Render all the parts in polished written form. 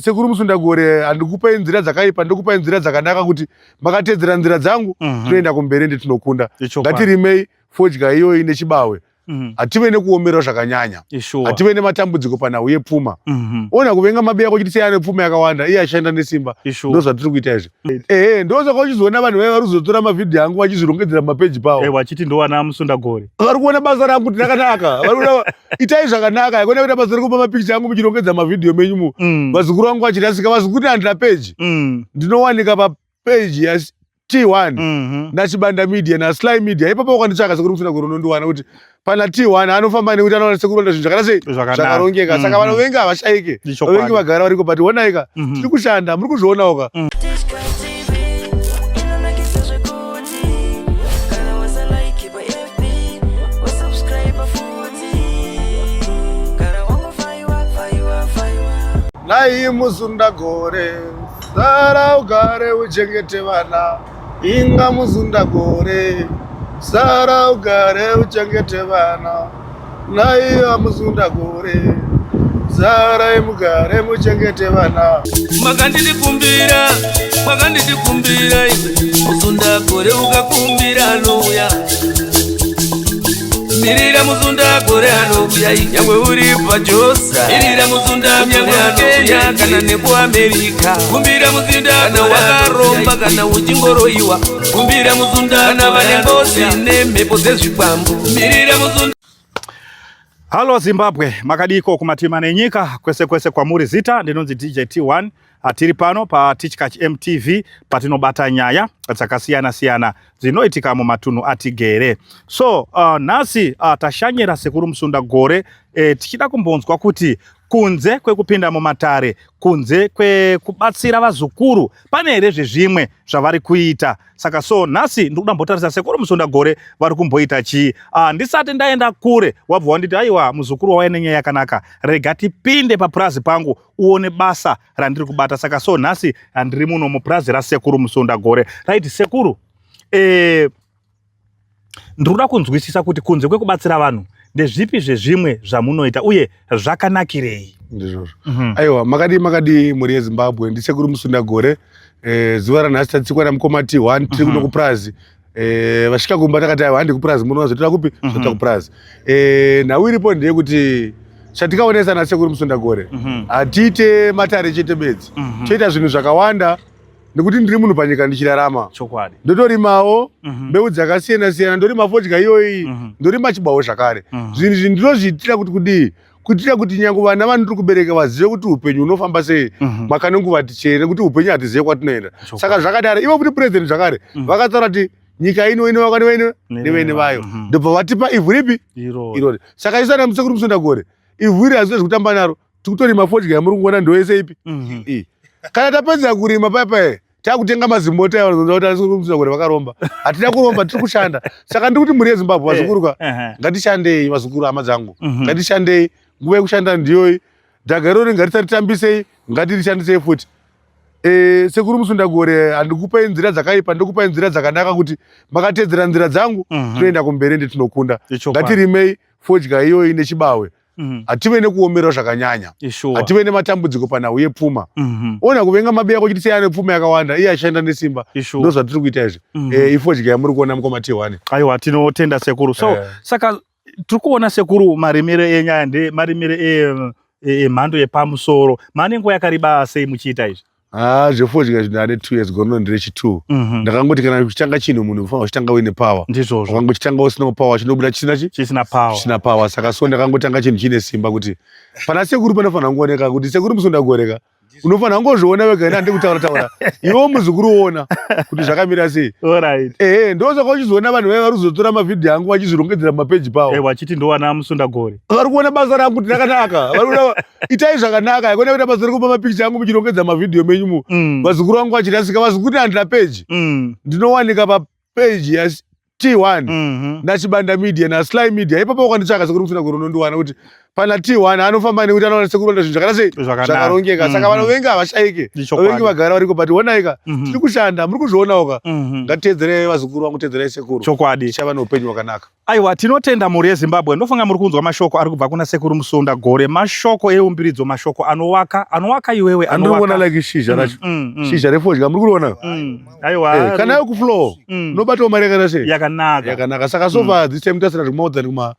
Sekuru Musundagore, handikupai nzira dzakaipa, ndikupai nzira dzakanaka kuti makatedzera nzira dzangu, tinoenda kumberi ende tinokunda. Ngatirimei fodya iyoyi nechibawe. Hative nekuomerwa zvakanyanya, hative nematambudziko panhau yepfuma. Ona kuvenga mabiya kuchiti sei ane pfuma yakawanda, iye achienda nesimba. Ndo zvatiri kuita izvi. Ehe, ndosaka uchizoona vanhu vaya vari kuzotora mavhidhiyo angu vachizvirongedzera mumapeji pavo. Vachiti ndowana Musundagore. Vari kuona basa rangu kuti rakanaka. Vari kuona itai zvakanaka, haikona kuita basa rekupa mapikicha angu muchirongedza mavhidhiyo menyu mu. Vazukuru vangu vachirasika, vazukuru handina peji. Ndinowanika papeji ya T1 naChibanda Media naSly Media. Ipapo ukanditsvaka Sekuru Musundagore unondiwana kuti pana T1 anofamba nekuti anoona sekuru vanoita zvinhu zvakada sei. Zvakanaka. Zvakarongeka. Saka vanovenga havashaike. Vavengi vagara variko, but onaika, tiri kushanda, muri kuzvionawo ka. Tichkach TV inonakisa zvekuti kana wasalike paFB, wasubscribe futi, kana wangofaiwa faiwa faiwa. Nai Musundagore, sara ugare uchengete vana. Inga Musundagore, sara ugare uchengete vana. Naiva Musundagore, sarai mugare muchengete vana. Makandidikumbira, makandidikumbira iwe Musundagore, ukakumbira anouya. Mirira Musundagore anouya, nyangwe uri paJoza. Mirira Musundagore anouya, kana nekuAmerica. Kumbira Muzinda, kana wakaromba, kana uchingoroiwa. Kumbira Muzunda, kana vane ngozi nemhepo dzezvikwambo. Mirira Muzunda. Halo Zimbabwe, makadiko kumatima nenyika kwese kwese kwamuri? Zita ndinonzi DJ T1. Tiri pano paTichkach MTV patinobata nyaya dzakasiyana siyana dzinoitika mumatunhu atigere. So nhasi tashanyira Sekuru Musundagore, tichida kumbonzwa kuti kunze kwekupinda mumatare, kunze kwekubatsira vazukuru, pane here zvezvimwe zvavari kuita. Saka so nhasi ndiri kuda mbotarisa Sekuru Musundagore vari kumboita chii. Ndisati ndaenda kure, wabva wanditi, "Aiwa, muzukuru wauya nenyaya yakanaka, rega tipinde papurazi pangu uone basa randiri kubata." Saka so nhasi ndiri muno mupurazi raSekuru Musundagore. Right, sekuru, ndiri kuda kunzwisisa kuti kunze kwekubatsira vanhu, ndezvipi zvezvimwe zvamunoita uye zvakanakirei? Ndizvozvo. Aiwa, makadii, makadii mhuri yeZimbabwe? Ndisekuru Musundagore. Zuva ranhasi tatsikwa namukoma T1, tiri kuno kupurazi. Vasvika kumba takati, "Aiwa, handi kupurazi." Munoona zvotoda kupi? Zvotoda kupurazi. Nhau iripo ndeyekuti chatikaonesa naSekuru Musundagore, hatiite matare chete bedzi, toita zvinhu zvakawanda nekuti ndiri munhu panyika ndichirarama. Ndotorimawo mbeu dzakasiyana siyana, ndorima fodya iyoyi, ndorima chibawo zvakare. Zvinhu izvi ndinozviitira kuti kudii? Kuitira kuti nyange vana vandiri kubereka vazive kuti upenyu hunofamba sei maka nenguva tichere, nekuti upenyu hatizive kwatinoenda. Saka zvakadaro, ivo kuti President zvakare vakataura kuti nyika ino inovakwa nevene nevene vayo, ndobva vatipa ivhu ripi? Iroro. Irori. Saka isu ana Musekuru Musundagore, ivhu iri hazvina zvekutamba naro. Tikutorima fodya yamuri kuona, ndoyese ipi iyi. Kana tapedza kurima paya, takutenga mazimbota aya. Kuti vakaromba, hatina kuromba, tiri kushanda. Saka ndiri kuti mhuri yeZimbabwe, vazukuru ka, ngatishandei vazukuru, hama dzangu. Ngatishandei, nguva yekushanda ndiyoyi. Dhaga irori ngatisatitambisei, ngatirishandisei futi. Sekuru Musundagore, handikupai nzira dzakaipa, ndikupai nzira dzakanaka kuti makatedzera nzira dzangu, tinoenda kumberi ende tinokunda. Ngatirimei fodya iyoyi nechibawe. Hative nekuomerwa zvakanyanya, hative nematambudziko panhau yepfuma. Ona kuvenga mabiya kuchiti sei ane pfuma yakawanda, iye achienda nesimba. Ndo zvatiri kuita izvi. Ifodya yamuri kuona, mukoma T1. Aiwa, tinotenda sekuru. So saka tiri kuona sekuru, marimiro enyaya nde marimiro emhando yepamusoro. Mane nguva yakareba sei muchiita izvi? Ah, zvefodya zvinhu ane 2 years, gono nderechi 2. Ndakangoti kana uchitanga chinhu, munhu ufanira uchitanga uine power. Ukangochitanga usina power, chinobuda chisina chi Chisina power. Chisina power. Saka so ndakangotanga chinhu chine simba kuti pana sekuru panofanira kungooneka kuti Sekuru Musundagoreka. Unofanira kungozviona wega, ina handi kutaura taura, iwe muzukuru uona kuti zvakamira sei. Ehe, ndosaka uchizoona vanhu vaya vari kuzotora mavhidhiyo angu vachizvirongedzera mumapeji pavo. Vachiti ndowana Musundagore. Vari kuona basa rangu kuti rakanaka. Vari kuona itai zvakanaka, haikona kuita basa rekupa mapikicha angu muchirongedza mavhidhiyo menyu mu. Vazukuru vangu vachirasika, vazukuru handina peji. Ndinowanika papeji ya T1 naChibanda Media naSly Media. Ipapo ukanditsvaka Sekuru Musundagore unondiwana kuti Pana T1 anofamba nekuti anoona sekuru vanoita zvinhu zvakada sei zvakarongeka. Saka vanovenga havashaike, vavengi vagara variko, but onaika tiri kushanda, muri kuzvionawo ka. Ngatiteedzerei vazukuru vangu, teedzerai sekuru. Chokwadi. Tichava neupenyu hwakanaka. Aiwa, tinotenda mhuri yeZimbabwe. Ndofunga muri kunzwa mashoko ari kubva kuna sekuru Musunda Gore, mashoko eumbiridzo, mashoko anowaka, anowaka iwewe, Andiri kuona anowaka. like shizha racho. Shizha refodya muri kuriona? Aiwa. Eh, kana yo kufloor unobatawo mari yakaita sei? Yakanaka. Yakanaka. Saka so far this time tasira more than kuma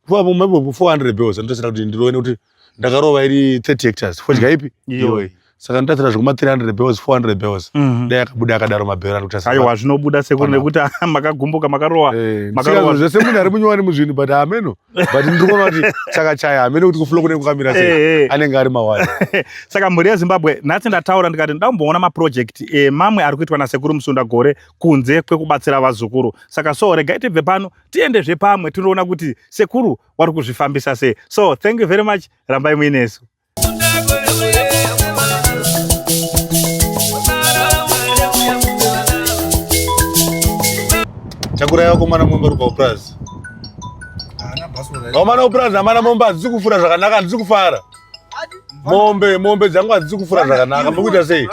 400 bills andosira kuti ndiroone kuti ndakarova iri 30 hectares fodya ipi Iyoyi. Saka ndotasira zvekuma 300 bills, 400 bills. Dai akabuda akadaro mabhero ari kutasira. Aiwa, zvinobuda sekuru Pana. nekuti makagumbuka, makarowa. Eh, Makarowa. zvese munhu ari munyowani muzvinhu, but hameno, but ndiri kuona kuti chakachaya, hameno kuti kuflow kunenge kwakamira sei. Anenge ari mawani. Saka mhuri yeZimbabwe, nhasi ndataura ndikati ndamboona maproject mamwe ari kuitwa nasekuru Musunda Gore kunze kwekubatsira vazukuru. Saka so regai tibve pano tiendezve pamwe tinoona kuti sekuru vari kuzvifambisa sei. So thank you very much, rambai muinesu. Takurai vakomana mombe rubva kupurazi. Vakomana kupurazi hamana mombe, hadzisi kufura zvakanaka, handisi kufara. Mombe dzangu hadzisi kufura zvakanaka, muri kuita sei?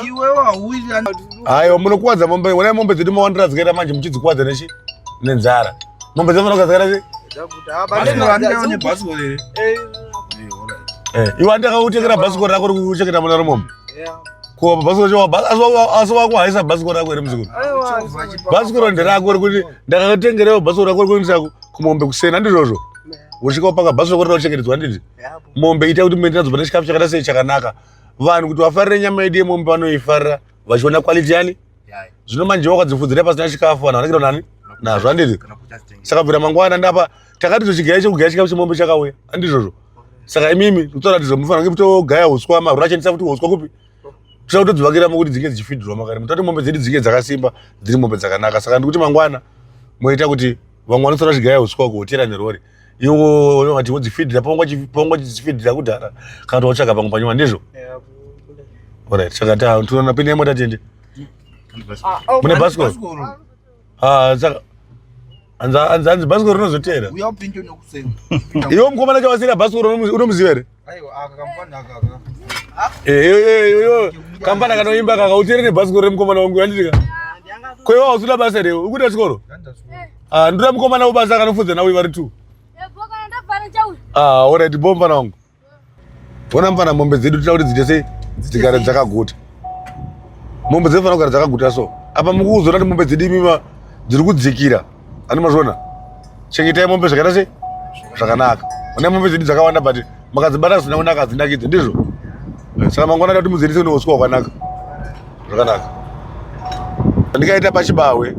Aiwa, munokuwadza mombe. Onai mombe dzedu mawandira dzikaita manje muchidzikuwadza nechi nenzara. Mombe dzinofanira kugadzikana sei? Eh, iwe andakakutengera bhasikoro rako rekuchengeta mona romombe. Ko bhasikoro cho asi wakuhaisa bhasikoro rako here muzukuru? Bhasikoro nderako rekuti ndakakutengerewo bhasikoro rako rekuendesa kumombe kusena, ndizvozvo? Usvika wapaka bhasikoro rako rochengetedzwa, handiti? Mombe ita kuti muende nadzo pane chikafu chakaita sei chakanaka. Vanhu kuti vafarire nyama yedu yemombe vanoifarira vachiona quality yani. Zvino manje wakadzifudzira pasina chikafu, vanhu vanakirwa nani nazvo, handiti? Saka bvira mangwana ndapa takati tochigaya chekugaya chikafu chemombe chakauya, handizvozvo? Saka imimi kutaura kuti mufanira kunge kutogaya uswa marura achandisa kuti uswa kupi toda kutodzivakira kuti dzinge dzichifidhirwa makare mutati mombe dzedu dzinge dzakasimba, dziri mombe dzakanaka. Saka ndikuti mangwana moita kuti vamwe vanosara vachigaya uswa kuhotera nerori, iwo vati wodzifidhira pangwa chidzifidhira kudhara kana kuti watsvaga pamwe panyuma, ndizvo? Alright, saka tinoona pinde yemota tiende. Mune bhasikoro? Ah, saka anzi bhasikoro rinozotera. Iwe mukomana chawasira bhasikoro unomuziva here? Eh, kampana kanoimba kaka utere nebhasikoro remukomana wangu, handitika? Ko iwe hausuda basa here? Uri kuita chikoro? Ah, ndoda mukomana webasa kanofudza nawe vari two. Ah, alright, bo mfana wangu. Ona mfana, mombe dzedu tinoda kuti dziite sei? Dzigare dzakaguta. Mombe dzinofanira kugara dzakaguta. So apa mukuzoona kuti mombe dzedu imima dziri kudzikira, ani mazviona? Chengetai mombe zvakaita sei zvakanaka. Ona mombe dzedu dzakawanda, but makadzibata zvisina kunaka hadzinakidzi, ndizvo? Saka mangwana da kuti mudziendese neuswa hwakanaka zvakanaka. Ndikaita pachibahwe,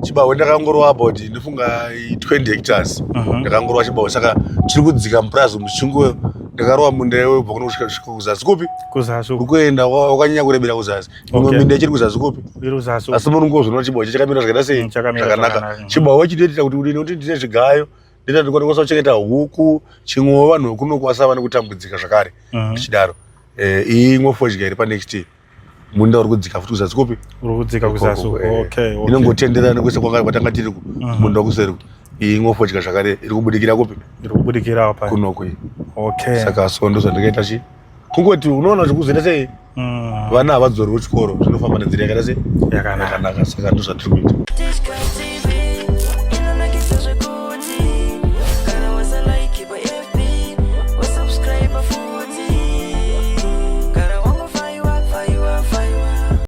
chibahwe ndakangorova about ndifunga 20 hectares. Ndakangorova chibahwe, saka tiri kudzika mupurazi muchingo. Ndakarova munda webva kuno kusvika kuzasi kupi? Kuzasi. Uri kuenda wakanyanya kurebera kuzasi. Imwe minda ichiri kuzasi kupi? Iri kuzasi. Asi munongozviona chibahwe chakamira zvakaita sei? Chakamira zvakanaka. Zvakanaka. Chibahwe chinoita kuti udini kuti ndine zvigayo, ndinoita ndikwanisa kuchengeta huku, chimwewo vanhu vekunoku vasava nekutambudzika zvakare. Tichidaro, Eh, iyi imwe fodya iri panext munda uri kudzika futi kuzasi kupi? Uri kudzika kuzasi. Ikoko, eh. Inongotenderana kwese kwanga kwatanga tiri kumunda wekuseri. Iyi imwe fodya zvakare iri kubudikira kupi? Iri kubudikira pa Kunoku iyi. Saka so ndo zvandikaita chi kungoti unoona zvikuzoita sei vana havadzorwi kuchikoro, zvinofamba nenzira yakaita sei? Yakanaka. Yakanaka. Saka ndo zvandiri kuita. Tichkach TV.